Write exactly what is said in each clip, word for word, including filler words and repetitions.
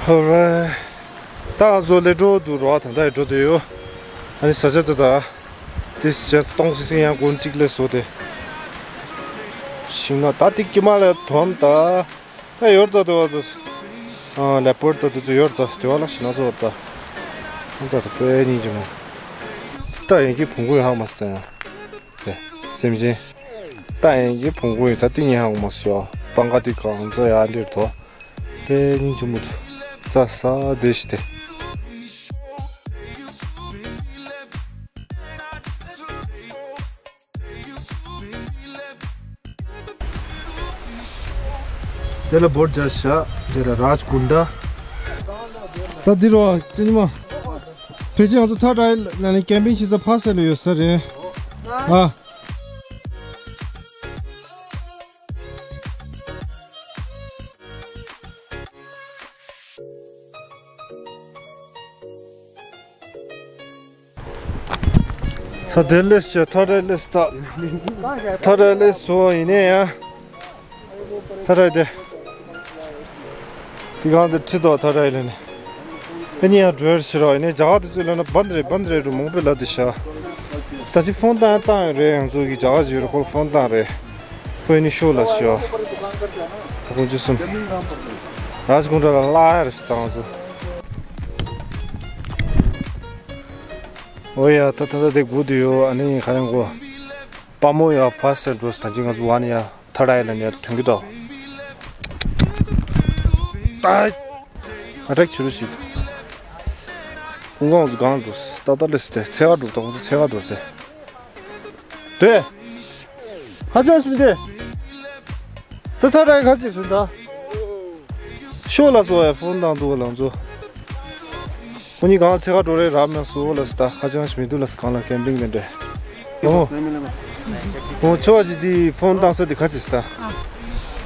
Alright. ད་ང་ཚོ་ལས་འགྲོ་འདུག་རོ། ད་ད་འགྲོ་དུ་ཡོད། ཨ་ནི་ས་ཆ་དེ་ད། དེ་ཞག་སྟོང་སིང་སིང་ཡང་དགུན་གཅིག་ལས་བཟོ་དེ། ཤིང་ན་ད་ཏིག་ཀྱི་མ་ལས་དོམ་ད། ད་ཡོར་ད་དེ་བ་དེ། ཨ་ལེ་པར་ད་དེ་ཚོ་ཡོར་ད་དེ་བ་ལ་ཤི་ན་ཚོ་ད། ད་ད་དཔེ་ཉིན་གྱི་མོ། ད་ཡིན་གྱི་བུང་གུ་ཡང་ཧ་མ་སྟན་ཡང་། དེ་སེམས་ཅན། ད་ཡིན་གྱི་བུང་གུ་ཡིན་ད་ཏིག་ཉིན་ཧ་མ་སོ། པང་ཀ་ཏིག་གང་ཚོ་ཡང་འདིར་དོ། དེ་སྙིང་རྗེ་མོ་འདུག་རྩྭ་ས་དེ་ཞིག་དེ། དེ་ལ་བོར་རྒྱ་ཤ། དེ་ལ་རཱཇ་ཀུན་ཌ། ད་འདི་རོ་དེ་ཉི་མ། ཕལ་ཆེར་ང་ཚོ་ཐར་ཌ་ཨའི་ལན་ལ་ཀེམ་པིང་བྱེད་ས་ཕ་སེ་ལ་ཡོད་ས་རེད། ཨ། ད་དེ་ལས་ཤ་ཐ་རེ་ལས་ད། ཐ་རེ་ལས་སོ་ཡིན་ནས་ཡ། ཐ་རེ་དེ། དེ་གང་དེ་ཁྲི་དོ་ཐ་རེ་ལས་ནས། ཨ་ནི་ཡང་འགྲོ་ཡར་ཕྱིར་རོ་ཡིན་ནས་རྒྱ་གར་དེ་ཚོའི་ལ་ན་བན་རེ་བན་རེ་རུ་མང་པོ་ལ་དེ་ཤ། ད་ཅི་ཕོན་བཏང་བཏང་ཡོད་རེད། ང་ཚོ་གི་རྒྱ་གར་ཞིག་རེད། ཁོ་ཕོན་བཏང་རེད། ཁོས་ནི་ཤོ་ལ་ཤོ། ད་ཁོང་ཚོ་གསུམ། རཱཇ་ཀུན་ཌ་ལ་གླ་ཡར་ཞིག་བཏང་ཚོ། ཨོ་ཡ་ད་ད་ད་དེ་དགུ་དུ་ཡོ། ཨ་ནི་ཁ་རང་གོ། པ་མོ་ཡ་ཕ་སེར་འགྲོ་ད་ཅི་ང་ཚོ་བ་ནི་ཡ་ཐ་ར་ཡ་ལ་ནི་ཡ་ཐོན་གི་དོ། ད། ཨ་རེག་ཆུ་རུ་ཞིག་ཁོང་ཁོང་ཚོ་གང་འགྲོ། ད་ད་ལེ་སི་ཏེ་ཚེ་ག་འགྲོ་ད་ཁོང་ཚོ་ཚེ་ག་འགྲོ་དེ། དེ། ཧ་ཅང་ཞིག་དེ། ད་ཐ་ར་ཡ་ཁ་ཅིག་ཞིག་ད། ཤོ་ལ་སོ་ཡ་ཕོན་བཏང་འདུག་ལང་ཚོ། ཁོ་གཉིས་གང་ཚེ་ག་འགྲོ་རེད་རབ་ན་སོ་ལ་སི་ད་ཧ་ཅང་ཞིག་མི་འདུག་ལ་སི་གང་ལ་ཀེམ་པིང་ལེན་འདྲེ། ཨོ། ཨོ་ཆོ་ཅི་དེ་ཕོན་བཏང་ས་དེ་ཁ་ཅིག་སི་ད།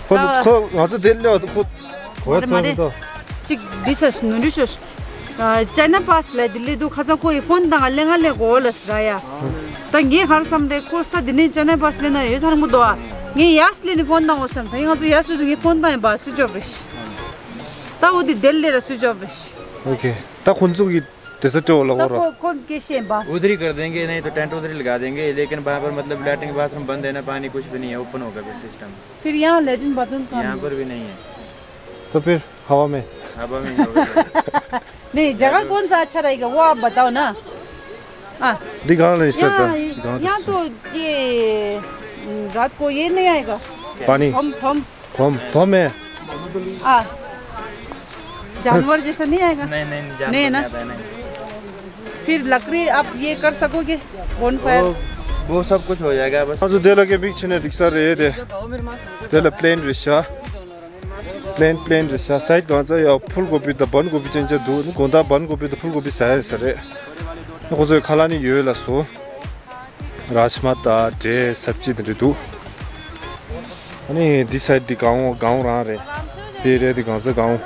ཁོ་ཁོ་ང་ཚོ་དེ་ལེ་བ་དུ་ཁོ། གོ་མ་རེད་མ་ཚོ་རེད། འདུག་ཅིག་འདི་ཆ་ནོ་འདི་ཆ། ཅ་ན་པཱ་སི་ལ་དེ་ལེ་འདུག་ཁ་ཚ་ཁོ་ཡི་ཕོན་བཏང་ལེ་ང་ལེ་གོ་ལ་སི་ར་ཡ། ད་ངས་ཧར་བསམ་རེད་ཁོ་ས་དེ་ནས་ཅ་ན་པཱ་སི་ལེ་ན་ཡོད་ཚར་མོ་དོ་ཨ། ངས་ཡ་སི་ལེ་ནི་ཕོན་བཏང་འོ་བསམ་ད་ཡིན་ང་ཚོ་ཡ་སི་ལེ་དུ་ངས་ཕོན་བཏང་ཡིན་པ་སུ་ཅོ་རེད། ད་འོ་དེ་དེ་ལེ་ར་སུ་ཅོ་རེད། ཨོ་ཁེ། ད་ཁོ་ཚོ་གི་དེ་ས་སྤྲོ་ལ་ད་འོ་ར། ཁོ་ཁོ་སྐད་བཤད་པ། उधर ही कर देंगे, नहीं तो टेंट उधर ही लगा देंगे, लेकिन वहाँ पर मतलब लैट्रिन बाथरूम बंद है ना, पानी कुछ भी नहीं है, ओपन होगा फिर सिस्टम। फिर यहाँ लैट्रिन बाथरूम कहाँ यहाँ है? पर भी नहीं है। तो फिर हवा में। हवा में ही होगा। नहीं, जगह कौन सा अच्छा रहेगा, वो आप बताओ ना। हाँ। दिखाओ ना इस यहाँ, तरह। यहाँ तो ये, रात को ये नहीं आएगा। पानी। थम, थम। थम, थम है। हाँ। जानवर जैसा नहीं आएगा? नहीं, नहीं, नहीं, जानवर नहीं है ना? नहीं आता है, नहीं। फिर लकड़ी आप ये कर सकोगे? Bonfire? वो, वो सब कुछ हो जाएगा बस। हजुर, देला के बिच ने दिक्सा रे दे। देला प्लेन रिसा। प्लेन, प्लेन रिसा। साइड गांजा या फूलगोभी द बंदगोभी चेंज दो। गोंदा बंदगोभी द फूलगोभी साया सरे। को जो खालानी यो ला सो। རཱཇ་མ་དང་འབྲས་སབ་ཅི་དེ་འདྲ་འདུག་ཨ་ནི་འདི་སའི་འདི་གང་འོང་གང་འོང་རང་རེད། དེ་རེད་འདི་གང་ས་གང་འོང་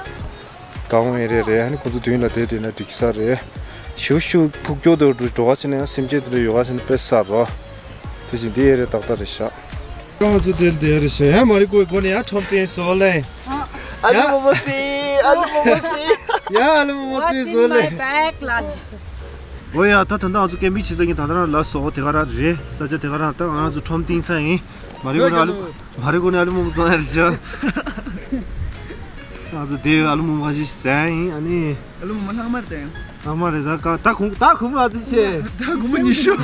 གང་འོང་ཡིན་རེད་རེད། ཨ་ནི་ཁོ་ཚོ་མདུན་ལ་བསྡད་བསྡད་ན་འགྲིག་ས་རེད། ཤུ་ཤུ་ཕུག་སྐྱོ་དུ་འགྲོ་བ་ཕྱིན་ན་ཡང་སེམས་ཅན་དེ་འདྲ་ཡོད་ག་ཕྱིན་ན་དཔེ་ས་རོ། དེ་བཞིན་འདི་ཡེ་རེད་ཏག་ཏག་རེད་ཤག་ཁོ་ཚོ་དེ་འདི་ཡེ་རེད་ཤག་ཡ་མ་རི་ཀོའི་སྒོ་ནས་ཡ་ཁྲོམ་སྟོན་བཟོ་ལེ། ཨ་ལུ་མོ་མོ་སི། ཨ་ལུ་མོ་མོ་སི། ཡ་ཨ་ལུ་མོ་མོ་སི་བཟོ་ལེ། འོ་ཡ་ད་ད་ལྟ་ང་ཚོ་ཀེམ་པིང་བྱེད་ས་ཀྱི་ད་ལྟ་རང་ལ་སོ་དེ་ག་རང་རེད། ས་ཆ་དེ་ག་རང་ད་ང་ཚོ་ཁྲོམ་སྟོན་ས་ཡིན། མ་རི་གོ་ནས་ཨ་ལུ་མ་རི་གོ་ནས་ཨ་ལུ་མོ་མོ་བཙོང་ཡ་རེད་ཤག་ང་ཚོ་དེ་ཨ་ལུ་མོ་མོ་ཁ་ཤས་ཟ་ཡིན། ཨ་ནི་ཨ་ལུ་མོ་མོ་ལྷག་མ་རེད་ད་ཡང་། ལྷག་མ་རེད་ད་ག་ད་གུང་ད་གུང་ཨ་ཙི་ཆེ། ད་གུང་མོ་ཉི་ཤུ།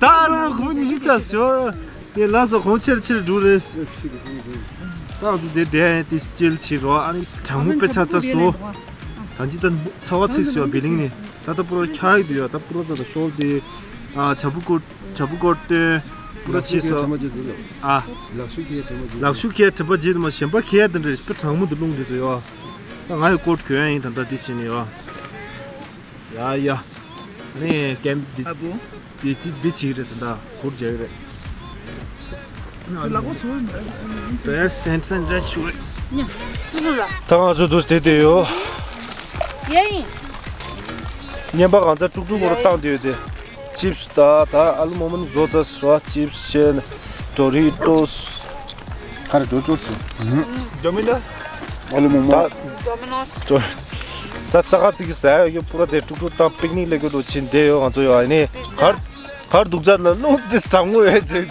ད་ཨ་ལུ་མོ་གུང་མོ་ཉི་ཤུ་ཆགས་ཤོར། དེ་ལ་སོ་གོང་ཆེར་ཆེར་འགྲོ་རེད། ད་ང་ཚོ་དེ་དེ་དེ་སྤྱིལ་ཕྱིར་རོ། ཨ་ནི་གྲང་མོ་དཔེ་ཆ་ཚ་སོ། ད་ཅི་ད་ཚ་བ་ཚིག་སོ་བི་ལིང་ནི། ད་ད་པུ་རོ་ཁྱག་ཡི་དུ་ཡོད། ད་པུ་རོ་ད་ད་ཤོར་དེ། ཨ་བྱ་བུ་ཀོ་བྱ་བུ་ཀོ་སྟོན། པུ་རོ་ཆི་སོ། ཨ་ལག་ཤུ་ཁྱེར་དྲན་པ་བརྗེད་མ་གཞན་པ་ཁྱེར་དེ་འདྲ་དཔེ་གྲང་མོ་དུ་རླུང་དེ་ཚོ་ཡོད། ད་ང་ཡི་ཀོ་གྱོན་ཡིན་ད་ད་དེ་ཕྱིན་ནི་ཡོད། ཡ་ཡ། ནི་ཀེམ་འདི་ཨ་བུ། འདི་ཅི་འདི་ཅིག་རེད་ད་ད་གུར་རྒྱག་རེད། ལག་པ་ཚོ་བས་སེན་སེན་རེད་ཞུ་རེད། ཉ་ཏུ་ལུ་ལ། ད་ང་ཚོ་འདུག་བསྡད་དེ་ཡོད། ཡ་ཡིན། བརྙན་པ་གང་ཚ་དཀྲུག་དཀྲུག་མོ་རུ་བཏང་དེ་ཡོད་དེ། ཅིབ་སི་ད་ད་ཨ་ལུ་མོ་མོ་ནི་བཟོ་ཚ་སོ་ཅིབ་སི་ཆེ་ན་ཌོ་རི་ཏོ་སི། ཁ་རེ་ཌོ་ཏོ་སི། རྒྱ་མི་ན། ཨ་ལུ་མོ་མོ། ད་ཅོ་ས་ཙ་ག་ཙིག་གི་ཟ་ཡ་ཡོད་པུ་ར་དེ་ཀྲུག་ཀྲུག་དང་པིག་ནིག་ལས་གོ་འགྲོ་ཕྱིན་བསྡད་ཡོད་ང་ཚོ་ཡོད་ཨ་ནི། གར་གར་འདུག་ཅག་ལ་རླུང་དེ་གྲང་མོ་ཡོད་ཅིག་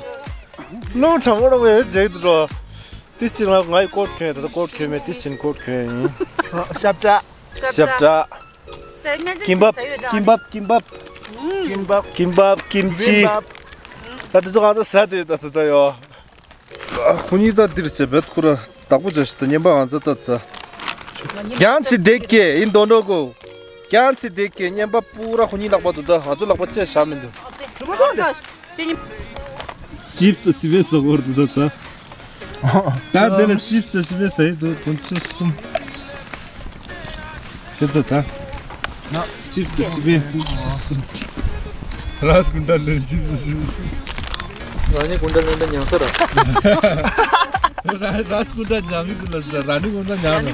རླུང་གྲང་མོ་ར་ཡོད་ཅིག་འགྲོ། དེ་ཕྱིན་ང་ངའི་ཀོ་ཊ་གྱོན་ཡོད། ད་ཀོ་ཊ་གྱོན་མེད། དེ་ཕྱིན་ཀོ་ཊ་གྱོན་ཡིན། ཤབ་ཏྲ། ཤབ་ཏྲ། ཀིམ་པབ། ཀིམ་པབ། ཀིམ་པབ། ཀིམ་པབ། ཀིམ་ཅི། ད་དེ་ཚོ་ང་ཚོ་ཟ་དུས་ད་ད་ད་ཡོད། ཁོ་གཉིས་ད་འདིར་བྱེད་བེད་ཁོ་ར་བདག་པོ་བྱ་ཞིག་ད་ཉན་པ་ང་ཚོ་ད་ཚ། རྒྱང་ཚི་བསྡད་ཀྱེ་ཡིན་དོན་འགྲོ་གོ། རྒྱང་ཚི་བསྡད་ཀྱེ་ཉན་པ་པུ་ར་ཁོ་གཉིས་ལག་པ་འདུག་ད་ང་ཚོ་ལག་པ་ཅེ་བཞག་མི་འདུག་ཅིབ་ཏུ་སི་བེ་སོག་བོར་དུ་ད་ད། ད་དེ་ལ་ཅིབ་ཏུ་སི་བེ་ཟ་ཡི་འདུག་དོན་ཚོ་གསུམ། ཅིབ་ཏུ་ད། ཅིབ་ཏུ་སི་བེ་གསུམ། ར་སི་གུན་ཌ་ལེན་ཅིབ་ཏུ་སི་བེ་གསུམ། ར་ནི་གུན་ཌ་ལེན་ད་ཉམས་ས་ར། ར་ར་སི་གུན་ཌ་ཉམས་མི་འདུག་ལ་ཟ་ར་ནི་གུན་ཌ་ཉམས་ར།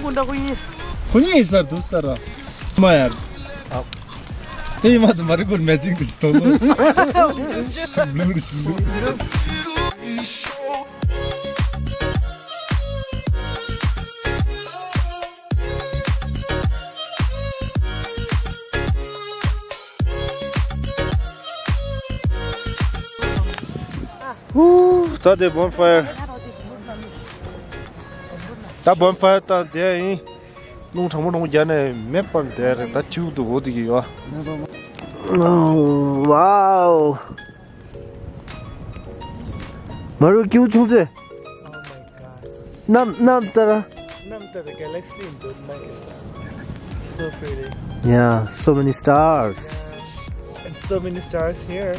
ཁོ་གཉིས་ཡིན་ས་ར་འདུག་ས་ར། མ་ཡར། དེ་ཡིན་མ་ཚད་མ་རི་ཀོར་མེ་ཅིང་གི་སྟོང་ལོ། བླུག་རི་སི་བླུག་ཧུ། ད་དེ་བོན་ཕ་ཡར། ད་བོན་ཕ་ཡར་ད་དེ་ཡིན། རླུང་གྲང་མོ་གྲང་མོ་རྒྱག་ནས་མེད་པར་བསྡད་རེད། ད་ཆིའུ་འདུག་འོ་དེ་གི་ཡོད། ཝའོ། མ་རུ་ཀིའུ་ཆུང་ཚེ། གནམ་གནམ་ལྟར། གནམ་ལྟར་ག་ལེག་སི་འདུག་མ་གི་ས། So pretty. Yeah, so many stars. And so many stars here.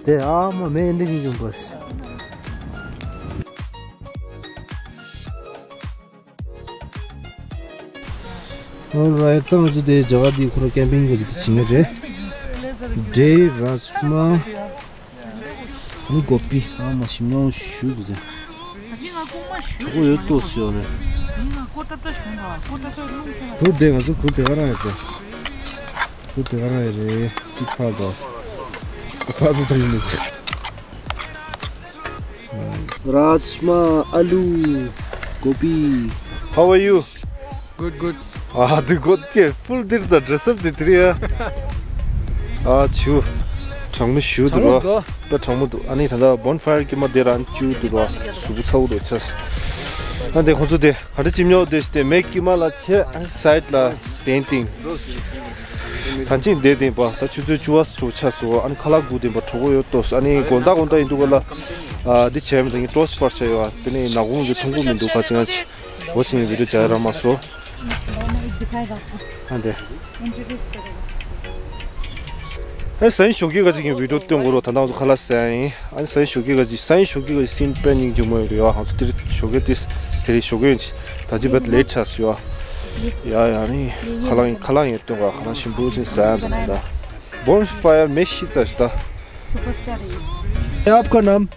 དེ་ཨ་མ་མེ་འདི་གི་ཡོང་པ། Alright, ད་ང་ཚོ་དེ་ཇ་ག་དེ་ཁོ་ར་ཀེམ་པིང་གི་ཅིག་ཏུ་ཕྱིན་ནི་རེད། འབྲས་རཱཇ་མ། ནི་གོ་པི། ཨ་མ་ཞིམ་ཉམས་ཞུ་དུ་དེ། གྲོགས་པོ་ཡོད་ཏོ་ཞོ་ནི། གུར་དེ་ང་ཚོ་གུར་དེ་ག་རང་ཡོད་དེ། གུར་དེ་ག་རང་ཡོད་རེད། གཅིག་ཕར་དང་། ཕར་ཚུར་ཐོན་གི་འདུག་རཱཇ་མ། ཨ་ལུ། གོ་པི། How are you? Good, good. ཨ་དུ་གོ་ཏེ་ཕུལ་དིར་ད་ཌེ་སི་ཨབ་དེ་དེ་རེད་ཡ། ཨ་ཆུ། གྲང་མོ་ཞུ་འདུག་རོ། ད་གྲང་མོ་འདུག་ཨ་ནི་ད་ལྟ་བོན་ཕ་ཡར་དཀྱིལ་མ་དེ་རང་བཅུ་འདུག་རོ། གཟུགས་པོ་ཚ་བོ་འདུག་ཆ། ཨ་དེ་ཁོང་ཚོ་དེ་ག་འདྲ་ཅིག་ཉོ་དེ་ཞིག་དེ་མེ་དཀྱིལ་མ་ལ་ཆེ་ཨ་སའིཌ་ལ་པེན་ཏིང་། ཐང་ཆེན་བསྡད་བསྡད་པ་ད་ཆུ་ཚོད་བཅུ་པ་སུ་ཆགས་སོ། ཨ་ནི་ཁ་ལག་སྒུག་བསྡད་པ་གྲོགས་པོ་ཡོད་ཏོ། ཨ་ནི་དགོང་དག་དགོང་དག་ཡིན་འདུག་ག་ལ། ཨ་འདི་བྱས་མི་འདུག་ཡིན་ཊོར་ཆི་པར་བྱས་ཡོད། ཨ་དེ་ནི་ནག་ཁུང་གི་ཐུང་ཀུ་མི་འདུག་ག་ཅི་ང་ཅི་འོ་ཞིང་གི་བི་ཌིའོ་བྱ་ཡ་ར་མ་སོ། ཨ་འདི། ཨེ་སའིན་ཞོགས་ཀྱི་ག་ཅིག་གི་བི་ཌིའོ་སྟོན་དགོས་རོགས། ད་ནང་ཚོ་ཁ་ལག་ཟ་ཡིན། ཨ་ནི་སའིན་ཞོགས་ཀྱི་ག་ཅིག་སའིན་ཞོགས་ཀྱི་ག་ཅིག་སིན་དཔེ་སྙིང་རྗེ་མོ་ཡོད་རེད་ཡ། ང་ཚོ་དེ་རིང་ཞོགས་ཀས་དེ་དེ་རིང་ཞོགས་ཀས་ཡིན་ཅི་ད་ཅི་བེད་ལེ་ཊི་ཆགས་སོང་ཡ། ཡ་ཡ་ནི་ཁ་ལག་ཡིན་ཁ་ལག་ཡིན་སྟོན་ག་ཁ་ལག་ཞིམ་པོ་ཅིག་ཟ་ཡ་འདུག་ད། Bonfire में शीतल था। सुपरस्टार है। ये आपका नाम?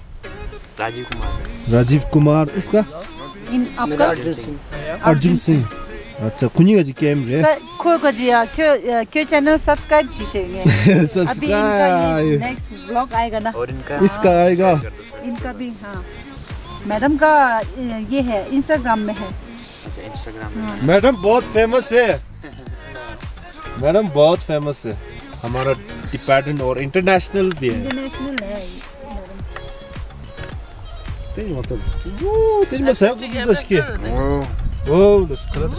राजीव कुमार। राजीव कुमार, इसका? इन आपका? अर्जुन सिंह। अर्जुन सिंह। अच्छा, कुनी का जी कैम रे? क-, खो का जी, आ, क्यों, आ, क्यों चैनल सब्सक्राइब जी शेंगे? अभी इनका ये सब्सक्राइब। नेक्स्ट व्लॉग आएगा ना? और इनका? इसका आएगा। इनका भी, हाँ। मैडम का, अ, ये है, इंस्टाग्राम में है। अच्छा, इंस्टाग्राम में। हाँ। मैडम बहुत फेमस है। मैडम बहुत फेमस है। हमारा डिपार्टमेंट और इंटरनेशनल भी है। इंटरनेशनल है मैडम। तेरी मतलब। वो, तेरी मैं सहयोग की तो इसके। ओ। ओ, बस खराब।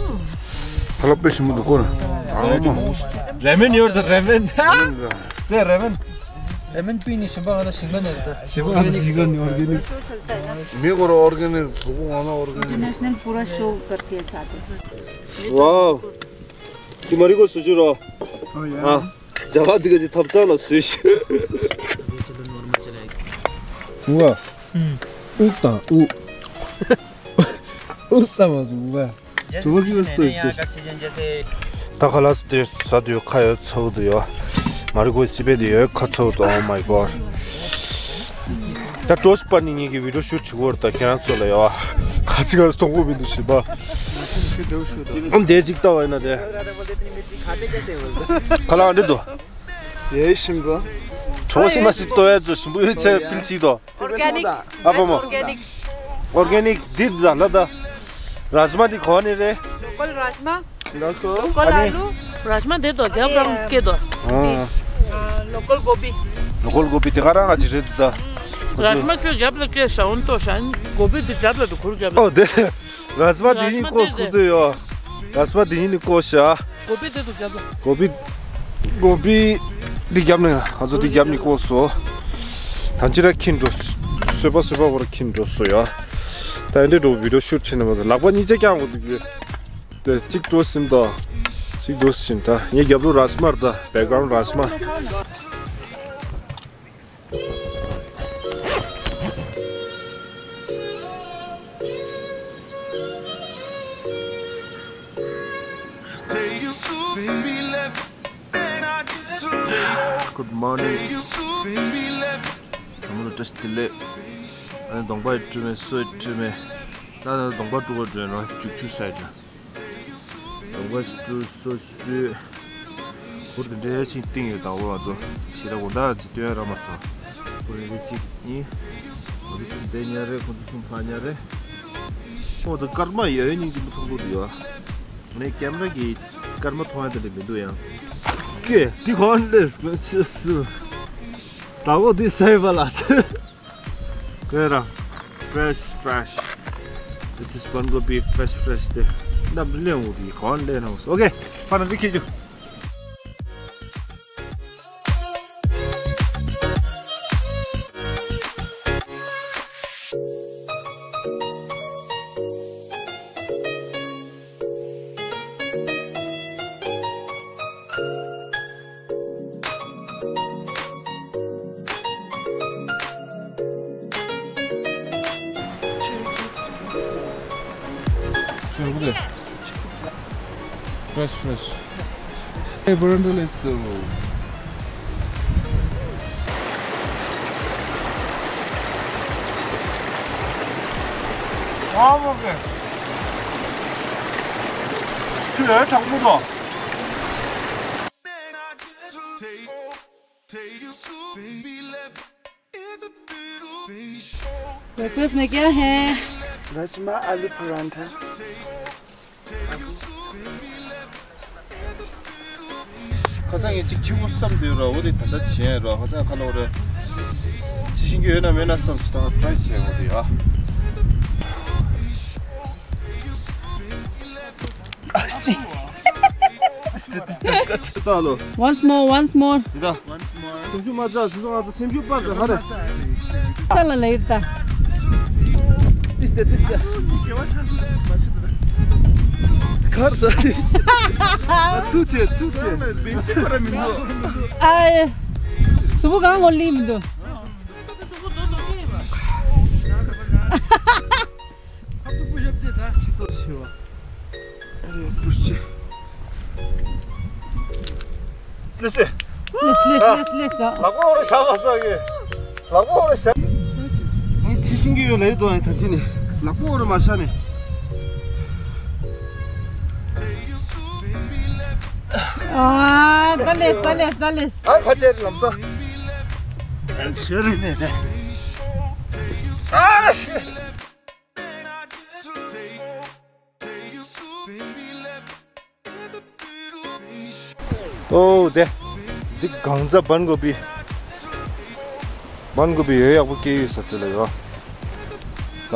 खराब पे शिमु दुकान। हाँ, मा। रेमन, you're the रेमन। रेमन। रेमन पीनी शिमबा वाला शिमबा नहीं था। शिमबा वाला शिमबा नहीं, ऑर्गेनिक। मेरे को ऑर्गेनिक, वो वाला ऑर्गेनिक। इंटरनेशनल पूरा शो करके जाते हैं। वाओ। तिमीहरूको सुझाव र। अँ, जवाब दिएको चाहिँ थप्छ ल सुइस। वा। उता, उ। उता मा वा। ད་ཁ་ལག་དེ་ཟ་དུས་ཁ་ཡོད་ཚ་བོ་འདུག་ཡ། མ་རི་ཁོ་སི་པེ་དེ་ཡོད་ཁ་ཚ་བོ་འདུག Oh my god། ད་ཀྲོ་སི་པ་ནི་ངེད་ཀྱི་བི་ཌིའོ་ཤུ་ཊི་བྱེད་དགོས་རེད་ད་ཁྱེད་རང་ཚོ་ལ་ཡ། ཁ་ཅིག་ག་སོང་གོ་མི་འདུག་ཞིག་པ། ཨམ་དེ་ཅིག་ལྟ་བ་ཡིན་ན་དེ། ཁ་ལག་འདི་འདུག་ཡེ་ཞིམ་པོ། གྲོ་སི་མ་སི་ཏོ་ཡ་ཚོ་ཞིམ་པོ་ཡོད་ཆེ་པིལ་ཅིག་དོ། Organic. ཨ་ཕོ་མོ། Organic འདི་ད་ལ་ད། རཱཇ་མ་འདི་ག་ནས་རེད། Local rajma. Local alu. རཱཇ་མ་དེ་དོ་རྒྱབ་རང་སྐད་དོ། ཨ། Local gobi. Local gobi དེ་ག་རང་ང་ཅི་རེད་ད། རཱཇ་མ་ཁྱོད་རྒྱབ་ལ་སྐད་ཤ་འོན་ཏོ་ཤ་གོ་བི་དེ་རྒྱབ་ལ་དུ་ཁུར་རྒྱབ་ལ། ཨོ་དེ། རཱཇ་མ་དེ་ཡིན་ཀོ་སྐུ་ཚོད་ཡོ། རཱཇ་མ་དེ་ཡིན་ནི་ཀོ་ཤ། གོ་བི་དེ་དུ་རྒྱབ་ལ། གོ་བི། གོ་བི། འདི་རྒྱབ་ནས་ང་ཚོ་འདི་རྒྱབ་ནས་བཀོག་སོ། ད་ཅི་ར་ཁྱིན་འགྲོ། སོས་པ་སོས་པ་བོར་ཁྱིན་འགྲོ་སོ་ཡ། ད་འདི་འགྲོ་བི་ཌིའོ་ཤུཊ་བྱེད་ནས་མ་ཟ་ལག་པ་གཉིས་ཆ་ཀྱང་འགོ་འདུག་གི། དེ་གཅིག་འགྲོ་ཟིན་ད། གཅིག་འགྲོ་ཟིན་ད། ངའི་རྒྱབ་ལོ་རཱཇ་མ་རེད་ད། བེག་གྷ་རའུན་ཌི་རཱཇ་མ། Good morning. ཚང་མ་ལ་བཀྲ་ཤིས་བདེ་ལེགས། ཨ་ནི་གདོང་པ་ཡི་བཀྲུས་མེད། སོ་ཡི་བཀྲུས་མེད། ད་ནི་གདོང་པ་བཀྲུ་བ་བཀྲུས་ནོ་རྒྱུག་ཆུ་སའི་ད། གདོང་པ་ཞིག་བཀྲུས། སོ་ཞིག་བཀྲུས། གུར་དེ་འདྲའི་ཞིག་བཏིང་ཡོད། དང་པོ་ང་ཚོ་ཞེ་དྲག་གོ་ད་ཅི་སྟོན་ར་མ་སོང་། གུར་རེ་གཅིག་ཡིན། གོ་དུ་སུམ་བསྡད་ཉ་རེ། གོ་དུ་སུམ་ཕ་ཉ་རེ། ཁོང་ཚོ་སྐར་མ་ཡོད་སྙིང་རྗེ་མོ་མཐོང་གི་འདུག་ཡོད། ངས་ཀེམ་ར་གི་སྐར་མ་མཐོང་ཡ་དེ་འདྲ་མི་འདུག་ཡང་། ཀེ་དེ་གོན་ལེས་གོན་ཆེ་སུ། ད་གོ་དེ་སའི་བ་ལ་ཚེ། ཀེ་ར། Fresh, fresh. This is Bangobi fresh, fresh དེ། ནམ་ལེན་འོ་དེ་གོན་ལེན་ནོ། ཨོ་ཀེ། ཕ་ན་ཅི་ཁེ་ཅུ། Fresh, fresh. Hey, Brenda, let's go. ཁྱོད་ཡར་དྲག་པོ་དང་། Breakfast में क्या है? राजमा आलू परांठा। ཁ་སང་ངས་ཅིག་ཕྱི་པོ་བསམ་འདུག་ར། འོ་དེ་ད་ལྟ་བྱས་ར། ཁ་སང་ཁ་ལོ་ར་ཅི་ཤིང་གི་ཡོད་ན་མེད་ན་བསམ་སོང་། ད་ཊ་རའི་བྱས། འོ་དེ་ཡ། ད་ལོ། Once more, once more. ད། སེམས་ཤུགས་མ་ཚ། སུ་སོང་ང་ཚོ་སེམས་ཤུགས་སྤར་ད་ཧ་རེ། ས་ལ་ལ་ཡིར་ད། ཏིས་ཏེ་ཏིས་ཏེ། གར་ས། ཚུགས་ཆེ་ཚུགས་ཆེ། ཨ། སུ་བུ་གང་ངོ་ལི་མི་འདུག་ལེ་སེ། ལེ་སེ་ལེ་སེ་ལེ་སེ། ལག་པ་འོ་རེ་བཞག་མ་སོང་གི། ལག་པ་འོ་རེ་བཞག་ངས་ཕྱི་ཤིང་གི་ཡོད་ལེ་དོ་ཡིན་ད་ཅི་ནི། ལག་པ་འོ་རེ་མ་བཞག་ནི། ཨ། ད་ལེ་སེ་ད་ལེ་སེ་ད་ལེ་སེ། ཨ་ཁ་ཆེ་རེ་ལམ་ས། ཨ་ཆེ་རེ་ནས་ད། ཨ་ཤི། ཨོ་དེ། འདི་གངས་རྫ་བན་གོ་བི། བན་གོ་བི་ཡོད་ཡག་པོ་སྐྱེས་ཡོད་ས་དེ་ལ་ཡོད། ད།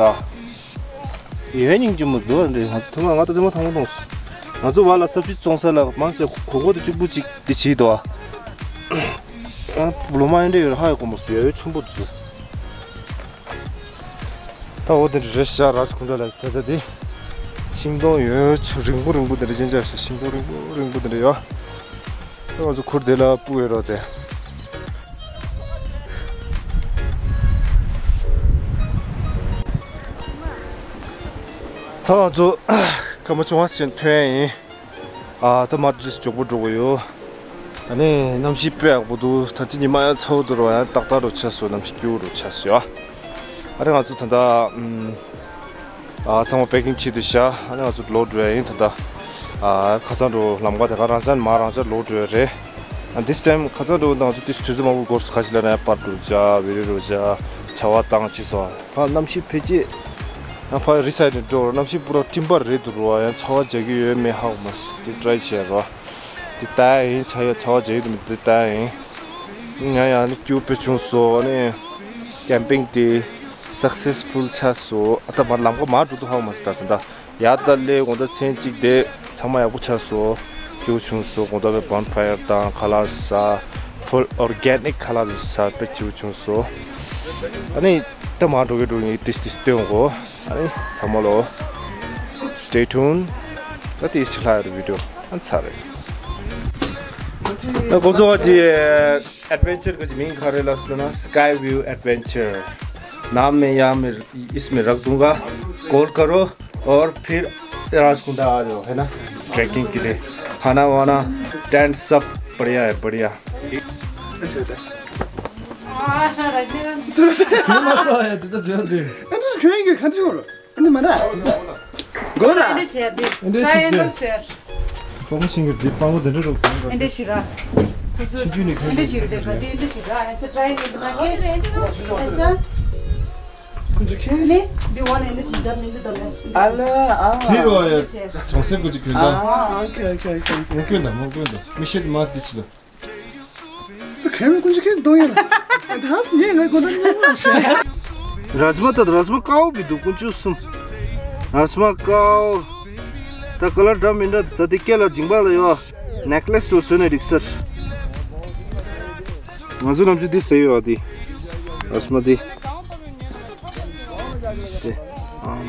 ཡོད་སྙིང་རྗེ་མོ་འདུག་འདི་ང་ཚོ་ཐོག་མ་ང་ད་ཐོག་མ་ཐང་མོ་མཐོང་སོང་། ང་ཚོ་བ་ལ་སབ་ཅི་བཙོང་ས་ལ་མང་ཆེ་གོ་གོ་དེ་གཅིག་པུ་གཅིག་དེ་བྱིས་འདུག་ཨ། ལོ་མ་ཡིན་འདྲ་ཡོད་ར་ཧ་ཡོད་གོ་མོ་སུ་ཡོད་ཡོད་ཆུན་པོ་འདུག་ད་འོ་དེ་འདྲ་རེད་ཤག་ར་ཅི་ཁུང་འདྲ་ལ་ཟེར་ད་དེ། ཤིང་སྡོང་ཡོད་ཆུ་རིང་པོ་རིང་པོ་དེ་འདྲ་ཅན་ཅག་ཤག་ཤིང་སྡོང་རིང་པོ་རིང་པོ་དེ་འདྲ་ཡོད། ད་ང་ཚོ་ཁུར་དེ་ལ་སྤུ་ཡོད་རོགས་དེ། ད་ང་ཚོ་སྐར་མ་བཅོ་ལྔ་ཙམ་ཐོན་ཡ་ཡིན། ཨ་ད་མར་ཇུས་མགྱོགས་པོ་འགྲོ་གི་ཡོད། ཨ་ནི་གནམ་གཤིས་དཔེ་ཡག་པོ་འདུག་ད་ཅི་ཉི་མ་ཡང་ཚ་བོ་འདུག་རོ། ཡང་ཏག་ཏག་རུ་ཆགས་སོང་། གནམ་གཤིས་སྐྱིད་པོ་རུ་ཆགས་སོང་ཡ། ཨ་ནི་ང་ཚོ་ད་ལྟ་ཨ་ཚང་མ་པེ་ཀིང་བྱེད་དུ་བཞག་ཨ་ནི་ང་ཚོ་ལོག་འགྲོ་ཡ་ཡིན་ད་ལྟ། ཨ་ཁ་སང་འགྲོ་ལམ་ཁ་དེ་ག་རང་ཅག་མ་རང་ཅག་ལོག་འགྲོ་ཡ་རེད། ཨ་this time ཁ་སང་འགྲོ་ད་ང་ཚོ་ཏིས་དུས་ཚོད་མང་པོ་འགོར་སོང་། ཁ་ཅིག་ལ་ནས་པར་འགྲོ་བྱ་བི་རི་རུ་བྱ་བྱ་བ་བཏང་བྱས་སོང་། ད་གནམ་གཤིས་ཕལ་ཆེར། ཡང་ཕར་རི་སའི་ཌི་འགྲོ་རོགས། གནམ་གཤིས་པུ་ར་སྤྲིན་པ་རེད་འདུག་རོགས། ཡང་ཆར་པ་རྒྱག་གི་ཡོད་མེད་ཧ་གོ་མ་སོང་། འདི་ཊི་རའི་བྱས་རོགས། འདི་ལྟ་ཡིན། ཆར་ཡ་ཆར་པ་རྒྱག་གི་འདུག་མི་འདུག་འདི་ལྟ་ཡིན། ང་ཡང་ནི་སྐྱིད་པོ་བྱུང་སོང་། ཨ་ནི་ཀེམ་པིང་དེ་སག་སེ་སི་ཕུལ་ཆགས་སོང་། ཨ་ད་མར་ལམ་ཁ་མར་འགྲོ་འདུག་ཧ་གོ་མ་སོང་། ད་ད་ད་ཡར་ད་སླེབས་གོང་ད་མཚན་གཅིག་དེ་ཚང་མ་ཡག་པོ་ཆགས་སོང་། སྐྱིད་པོ་བྱུང་སོང་། གོང་ད་བའི་བོན་ཕ་ཡར་དང་ཁ་ལག་ཟ། ཕུལ་ཨོར་གེ་ནིག་ཁ་ལག་ཟ། དཔེ་སྐྱིད་པོ་བྱུང་སོང་། ཨ་ནི་ད་མར་འགྲོ་གི་འགྲོ་གི་ཏིས་ཏིས་སྟོན་གོ། ཨ་ནི་ཚང་མ་ལོ། Stay tuned. ད་ཏིས་ཅི་ལྷག་ཡོད་བི་ཌི་ཡོ་ཨ་ཚར་རེད། ད་ཁོ་ཚོ་གི་ཨེ་ཌི་ཝེན་ཅར་གི་མིང་ག་རེ་ལབ་ཟེར་ན། Sky View Adventure. नाम में यहाँ में, इसमें रख दूंगा। कॉल करो और फिर राजकुंडा आ जाओ, है ना? ट्रैकिंग के लिए। खाना वाना, टेंट सब बढ़िया है, बढ़िया। अच्छा, अच्छा। ཁྱོད་མ་སོ་ཡ་དེ་ད་བརྗོད་དེ། ཨ་ནི་ཁྱོད་ཀྱིས་ག་འདྲ་ཡོད་རེད། ཨ་ནི་མ་ན། གོ་ལ། ཨེ་འདྲ་བྱས་དེ། ཨེ་འདྲ་ཞིག་ཊའི་ཨེང་གལ་ཟེར། ཁོང་ཤིང་གི་འདི་སྤང་པོ་དེ་འདྲ་རོགས་གང་ག་ཨེ་འདྲ་ཞིག་ར། ཁོ་ཚོ་ཕྱི་རྒྱུད་ནས་ཁྱོད་ཨེ་འདྲ་ཞིག་རེད་ག་དེ་ཨེ་འདྲ་ཞིག་ར། ཨེ་ས་ཊའི་ཨེང་གལ་ན་ཀེ། ཨེ་ས། ཁོང་ཚོ་ཁྱེད། ནི་འདི་འོ་ནས་ཨེ་འདྲ་ཞིག་འཇབ་ནས་འདི་དང་ནས། ཨ་ལ་ཨ། དེ་རོ་ཡ། གྲོང་གསེབ་ཀྱི་གྱོན་ཨ་ཏང་། ཨ་ཨོ་ཁེ་ཨོ་ཁེ་ཨོ་ཁེ། ངོ་སྐྱོན་དང་ངོ་སྐྱོན་དང་མི་ཤེས་མ་དེ་ཆི་ལ། ད་ཁེ་རུ་ཀུན་ཅི་ཁེ་གཏོང་ཡ་ལ། ད་ངས་ངའི་གོ་ད་ཉོ་མ་ཤེས། རཱཇ་མ་ད་རཱཇ་མ་དཀར་པོ་བི་འདུག་ཀུན་ཅི་གསུམ། རཱཇ་མ་དཀར་པོ། ད་ཀ་ལར་འདྲ་མི་འདྲ་ད་དེ་སྐེ་ལ་འཇིང་པ་ལ་ཡོད། ནེག་ལེ་སི་འདྲ་བཟོས་ན་འགྲིག་ས་རེད། ང་ཚོ་ནམ་རྒྱུན་འདི་ཟེར་ཡོད་དེ། རཱཇ་མ་འདི། དེ། ཨམ།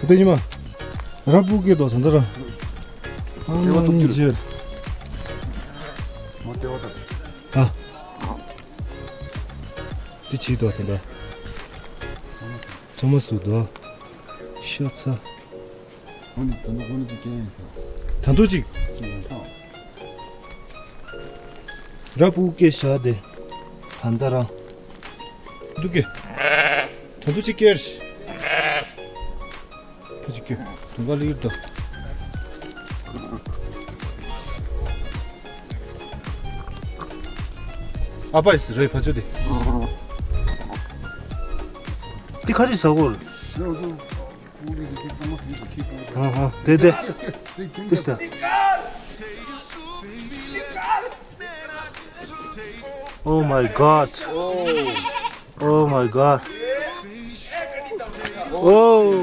དེ་ཉི་མ། ར་སྤུ་གེ་དོ་ཚོ་འདི་ར། ཨ་ལྟེ་བ་ཐུག་རྒྱུ་རེད། མོ་ལྟེ་བ་ཐུག་ཨ། དེ་ཆི་དོ་དེ་འདྲ། ཚང་མ་སུ་དོ། ཤ་ཚ། ཨོ་ནི་ད་ནི་ཨོ་ནི་ཅིག་ཀྱང་ཡིན་ས། ད་དུང་ཅིག་ཅིག་ཡིན་ས། ར་སྤུ་སྐད་ཤ་དེ། ད་ད་རང་། འདུག་གེ་ད་དུང་ཅིག་ཀྱེར། ཕ་ཅིག་ཀྱེ། དུང་ག་ལི་ཡུར་དོ། ཨ་པ་ཡིས་རེ་ཕ་ཅོ་དེ། དེ་ཁ་ཅིག་ཟ་གོ། ཧ་ཧ། དེ་དེ། དེ་སྟ། Oh my God. Oh my God. Oh.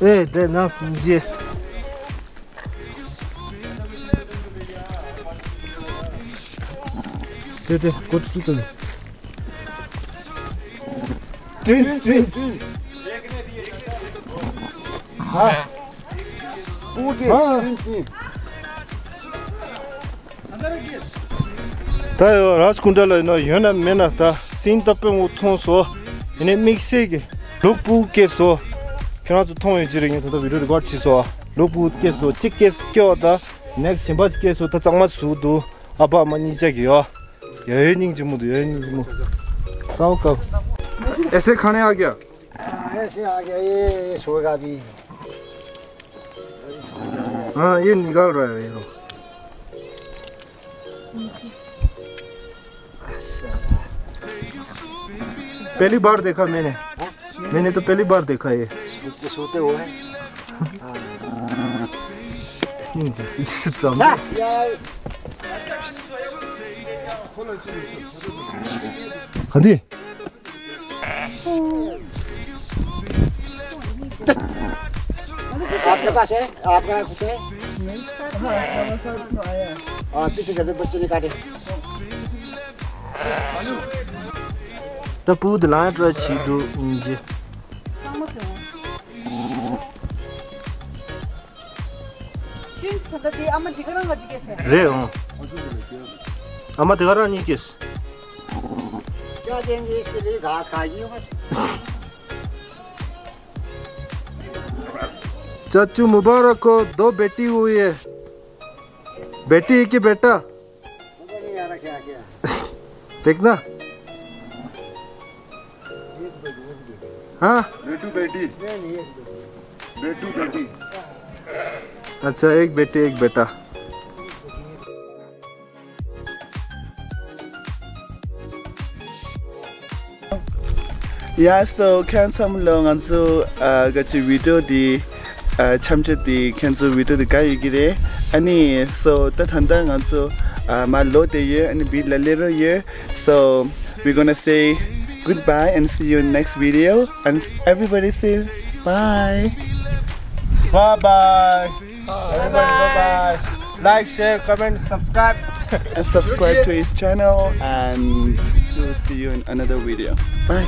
ཨེ་དེ་ནང་སུན་ཇེ། དེ་དེ་ཀོ་ཚུ་དེ། Twins, twins. ཧ། ཨུ་གེ། ཧ། Twins, twins. ད་ཡོ་རཱཇ་ཀུན་ཌ་ལ་ཡིན་ན་ཡོད་ན་མེད་ན་ད་སིན་ད་དཔེ་མོ་མཐོང་སོ། ཡིན་ནའི་དམིགས་བསལ་གྱི་ལུག་སྤུ་གུ་སྐྱེས་སོ། ཁྱེད་རང་ཚོ་མཐོང་ཡོད་ཀྱི་རེད། ངས་ད་ལྟ་བི་ཌི་ཡོ་རི་ཀོཌ་བྱས་སོ། ལུག་སྤུ་གུ་སྐྱེས་སོ། གཅིག་སྐྱེས་སྐྱེ་བ་ད་ནེག་སི་ཊི་ཞིམ་པ་སྐྱེས་སོ། ད་གཙང་མ་ཟུག་འདུག་ཨ་ཕ་ཨ་མ་གཉིས་ཆ་གི་ཡོ། ཡོ་ཡོ་སྙིང་རྗེ་མོ་འདུག་ཡོ་ཡོ་སྙིང་རྗེ་མོ། ཀའོ་ཀའོ། ऐसे खाने आ गया। हाँ, ऐसे आ गया, ये, ये सोएगा अभी। हाँ, ये निकाल रहा है ये लोग। पहली बार देखा मैंने, मैंने तो पहली बार देखा ये। सोते, सोते हुए। हाँ। हाँ, यार। हाँ जी। आपके पास है? आपका कुछ है? हाँ, किसी घर में बच्चे ने काटे। ད་སྤུ་གུ་དེ་ལ་ཡང་སྤྲོད་བྱེད་འདུག་ཡིན་གྱི། རེད་འོང་། ཨ་མ་དེ་ག་རང་གཉིས་སྐྱེས། क्या देंगे इसके लिए? घास खाएगी बस। चाचू मुबारक हो, दो बेटी हुई है। बेटी है कि बेटा? पता नहीं यार क्या क्या। देखना। हाँ। बेटू बेटी। बेटू बेटी। अच्छा, एक बेटी एक बेटा। Yeah, so ཁྱེད་ཚང་མ་ལོ་ང་ཚོ་ཨ་ག་ཅི་བི་ཌི་ཡོ་འདི་ཨ་འཆམ་ཆ་འདི་ཁྱེད་ཚོ་བི་ཌི་ཡོ་འདི་དགའ་ཡོད་ཀྱི་རེད། ཨ་ནི་so ད་ད་ལྟ་ང་ཚོ་ཨ་མར་ལོག་བསྡད་ཡོད། ཨ་ནི་བི་ལ་ལེ་རོ་ཡོད། So we're gonna say goodbye and see you in next video. And everybody say bye. Bye bye. Everybody, bye bye. Like, share, comment, subscribe. And subscribe to his channel, and we'll see you in another video. Bye.